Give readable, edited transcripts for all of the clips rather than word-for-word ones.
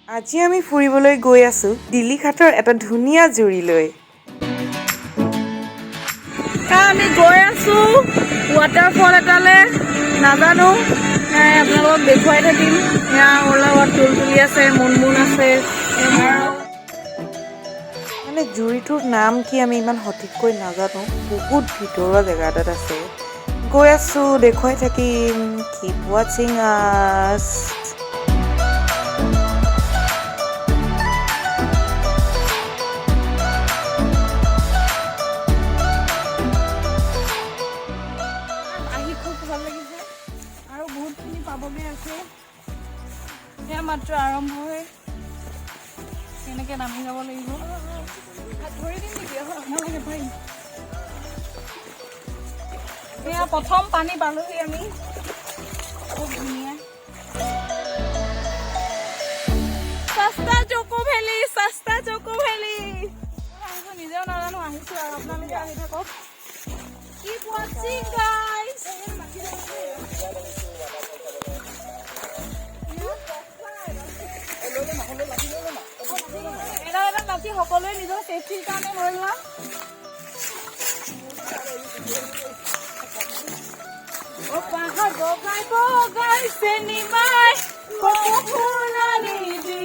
আজি আমি ফুৰিবলৈ গৈ আছোঁ দিলীঘাটৰ এটা ধুনীয়া জুৰিলৈ। আমি গৈ আছো ৱাটাৰফল এটালে। নাজানো, আপোনালোকক দেখুৱাই থাকিম। এয়া মোৰ লগত তুলতুলি আছে, মুনমুন আছে। মানে জুৰিটোৰ নাম কি আমি ইমান সঠিককৈ নাজানো। বহুত ভিতৰুৱা জেগা এটাত আছে। গৈ আছোঁ, দেখুৱাই থাকিম। Keep watching us. আহি খুব ভাল লাগিছে আৰু বহুতখিনি পাবগৈ আছে। এয়া মাত্ৰ আৰম্ভহে। কেনেকৈ নামি যাব লাগিব। ধৰি দিম নেকি? নালাগে, পাৰিম। এয়া প্ৰথম পানী পালোহি আমি। খুব ধুনীয়া। সস্তা জকো ভেলি, সস্তা জকো ভেলি। আহিছোঁ, নিজেও নাজানো, আহিছোঁ আৰু আপোনালোকে আহি থাকক। Keep watching, guys. এটা এটা লাঠি সকলোৱে নিজৰ ছেফটিৰ কাৰণে লৈ লোৱা। অ পাহাৰ বগাই বগাই চেনিমাই কপৌ ফুল আনিবি।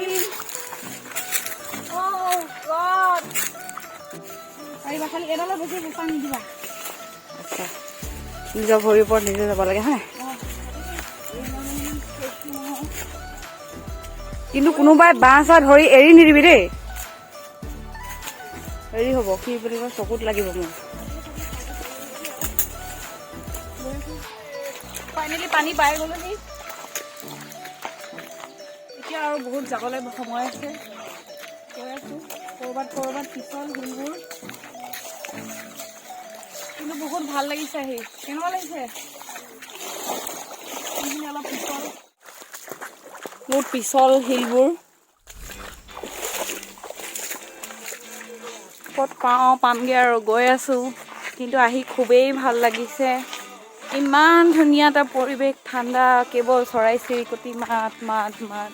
Oh God. পাৰিবা, খালি এডালত বেছি হেঁচা নিদিবা। আচ্ছা, নিজৰ ভৰিৰ ওপৰত নিজে যাব লাগে। হয়, কিন্তু কোনোবাই বাঁহ চাহ ধৰি এৰি নিদিবি দেই। হেৰি হ'ব, কি বুলি কয়, চকুত লাগিব মোৰ। ফাইনেলি পানী পাই গ'লোহি। এতিয়া আৰু বহুত যাবলৈ সময় আছে। গৈ আছোঁ। ক'ৰবাত ক'ৰবাত পিছল শিলবোৰ, কিন্তু বহুত ভাল লাগিছে আহি। কেনেকুৱা লাগিছে? এইখিনি অলপ পিছল, বহুত পিছল শিলবোৰ। ক'ত পাওঁ পামগৈ আৰু, গৈ আছোঁ। কিন্তু আহি খুবেই ভাল লাগিছে। ইমান ধুনীয়া এটা পৰিৱেশ, ঠাণ্ডা, কেৱল চৰাই চিৰিকটি মাত মাত মাত।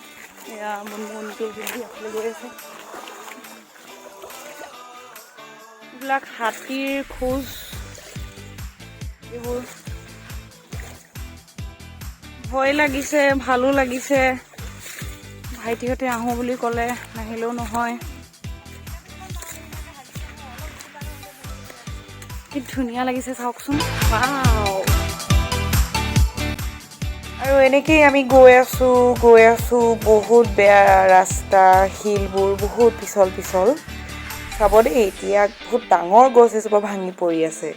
এয়া মুনমুনটো আগফালে গৈ আছে। এইবিলাক হাতীৰ খোজ এইবোৰ। ভয় লাগিছে, ভালো লাগিছে। ভাইটিহঁতে আহোঁ বুলি ক'লে, নাহিলেও নহয়। কি ধুনীয়া লাগিছে চাওকচোন। ৱাও। আৰু এনেকেই আমি গৈ আছোঁ, গৈ আছোঁ। বহুত বেয়া ৰাস্তা, শিলবোৰ বহুত পিছল পিছল। চাব দেই, এতিয়া বহুত ডাঙৰ গছ এজোপা ভাঙি পৰি আছে।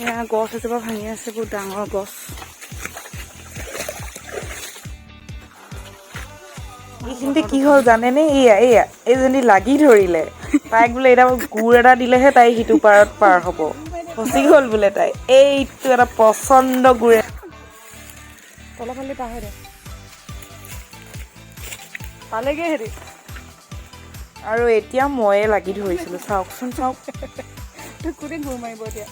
এয়া গছ এজোপা ভাঙি আছে, বহুত ডাঙৰ গছ। এইখিনিতে কি হ'ল জানেনে? এয়া এয়া এইজনী লাগি ধৰিলে তাইক। বোলে এতিয়া গুৰ এটা দিলেহে তাই সিটো পাৰত পাৰ হ'ব। ফচি গ'ল বোলে তাই। এইটো এটা প্ৰচণ্ড গুৰে। তলফালে পাৰ হৈ দে, পালেগৈ হেৰি। আৰু এতিয়া ময়ে লাগি ধৰিছিলোঁ। চাওকচোন, চাওক। তোক কোনে গুৰ মাৰিব এতিয়া?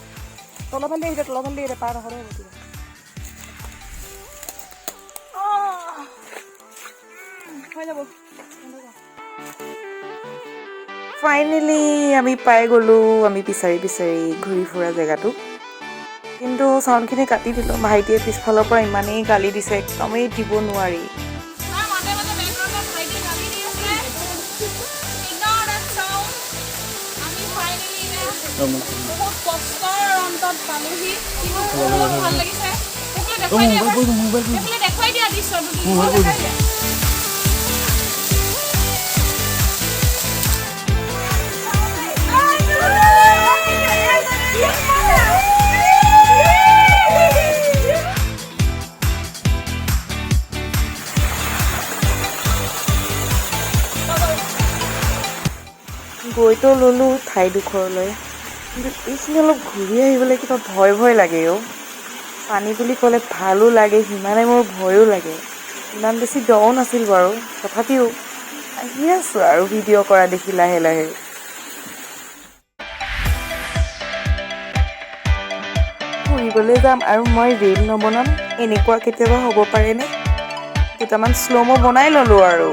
তলফালে আহিছে, তলফালে আহিছে, পাৰ নহ'লে হ'ব কিবা। হৈ যাব। ফাইনেলি আমি পাই গ'লোঁ আমি বিচাৰি বিচাৰি ঘূৰি ফুৰা জেগাটো। কিন্তু চাউণ্ডখিনি কাটি দিলোঁ। ভাইটিয়ে পিছফালৰ পৰা ইমানেই গালি দিছে, একদমেই দিব নোৱাৰি। তাৰ মাজে মাজে বেকগ্ৰাউণ্ডত ভাইটিয়ে গালি দি আছে। Ignore that sound. আমি ফাইনেলি বহুত কষ্টৰ অন্তত পালোহি, কিন্তু বহুত ভাল লাগিছে। সেইফালে দেখুৱাই দিয়া, সেইফালে দেখুৱাই দিয়া দৃশ্যটো, দেখুৱাই দিয়া। গৈতো ল'লোঁ ঠাইডোখৰলৈ, কিন্তু এইখিনি অলপ ঘূৰি আহিবলৈ কিবা ভয় ভয় লাগে অ'। পানী বুলি ক'লে ভালো লাগে, সিমানে মোৰ ভয়ো লাগে। ইমান বেছি দও নাছিল বাৰু, তথাপিও আহি আছোঁ আৰু ভিডিঅ' কৰা দেখি লাহে লাহে। ফুৰিবলৈ যাম আৰু মই ৰীল নবনাম। এনেকুৱা কেতিয়াবা হ'ব পাৰেনে? দুটামান শ্ল' ম' বনাই ল'লোঁ আৰু।